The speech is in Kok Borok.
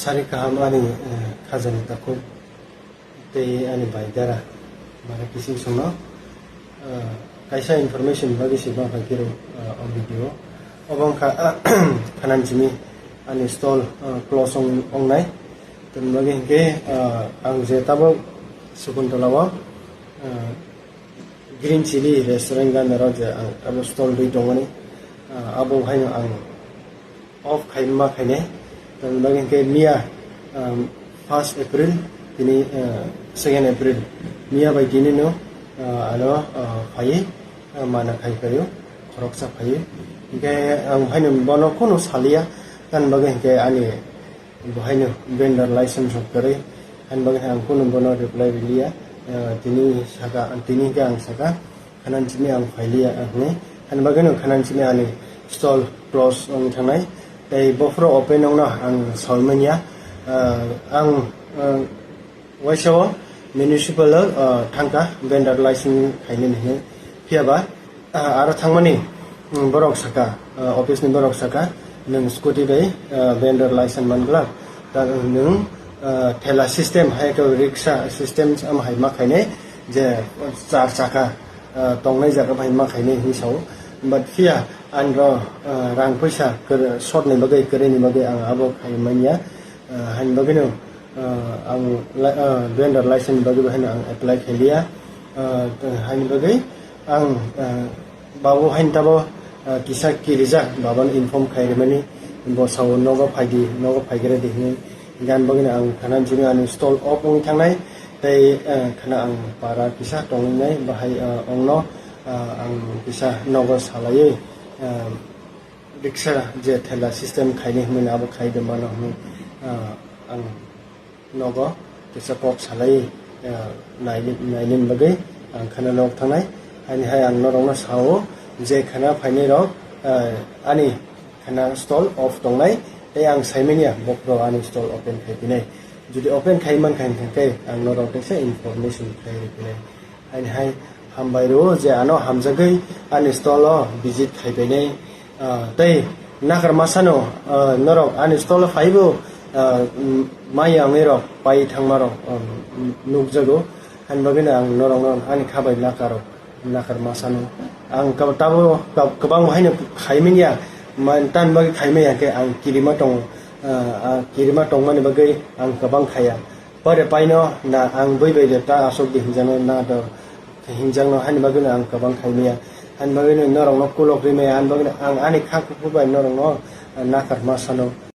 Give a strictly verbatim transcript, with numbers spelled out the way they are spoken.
Sari kaham ani, eh, khajani takhuk tei ani bai dera bara kising songno, eh, kaisa information bagwi se ma bai kiro, eh, o video. Obo wngkha, ah, khanan simi ani stall, eh, close ong-, ongnai. Tei bagwi hinkhe, eh, ang je tabuk Sakuntala o, eh, Green Chili restaurant ganaro je ang abo stall dui tongmani, ah, abo haino ang off khaima khainai. Tamni bagwi hinkhe miya, um, first April, tini, ah, second April, miya bai tini no, ah, ano, ah, phaiwi, ah, mana khai phaio, khoroksa phaiwi. Hinkhe ang haino bono kunu salia, tamni bagwi hinkhe ani Bo haino vendor license rok kwrwi, ani bagwi ang kunu bono reply riliya. Ah, tini saka, tini hwnkhe ang saka, khanan simi ang phailiya, ah, hwnwi. Ani bagwino khanan simi ani stall close wngwi thangnai. Tei bophuru open wngno ang saui manya. Ah, ang, ah, waisa o municipal o, ah, thangkha vendor license khainani hwnwi. Phiya ba, ah, aro thangmani, mm, borok saka, ah, office ni borok saka, "Nwng scooty bai, ah, vendor license man glak, ta nwng, ah, thela system hai khe rickshaw system am hai ma khainai, je char chaka, ah, tongnai jaga bai ma khainai," hinwi sao. But phiya ani ro, ah, rang puisa kwrwi, short ni bagwi, kwrwi ni bagwi ang abo khai manya. Ah, haini bagwino, ah, ang li-, ah, vendor license ni bagwi bo haino ang apply khailiya. Ah, haini bagwi ang, ah, babu haini tabo, ah, kisa kirijak, babano inform khai rimani, bo sao nogo phaidi, nogo phaigra di hinwi. Gan bagwino ang khana jini ani stall off wngwi thangnai, tei, ah, khana ang para kisa tongnai, bahai, ah, ongno, ah, ang kisa nogo salaiwi, ah, rickshaw je thela system khaini hwnwi abo khai de mano hwnwi, ah, ang nogo kisa kok salai, ah, naini, naini bagwi ang khana nog thangnai. Ani hai ang norokno sao je khana phainai rok, ah, ani khana stall off tongnai tei ang saimanya bokhorok ani stall open khai pinai. Jodi open khai man kha hwnkhe ang norok kaisa information khai rwphinai. Ani hai hambai rwo je ano hamjagwi ani stall o visit khai painai, ah, tei nakar masano, ah, norok ani stall o phaibo, ah, mm, maya wngwi rok pai thangma rok, um, nukjago. Ani bagwino ang norokno ani kha bai nakaro, nakar masano. Ang kab-, tabo kab-, kwbangma haino khaimanya, man tan bagwi khaimanya khe ang kirima tongo, ah, ah, kirima tongmani bagwi ang kwbang khaya. Pore paino na ang bui bai de ta asok di hinjano na do hinjano hani bagwino ang kwbang khaimaya. Hani bagwino norokno kulok rimaya, hani bagwino ang ani kha kuphur bai norokno nakar ma sano.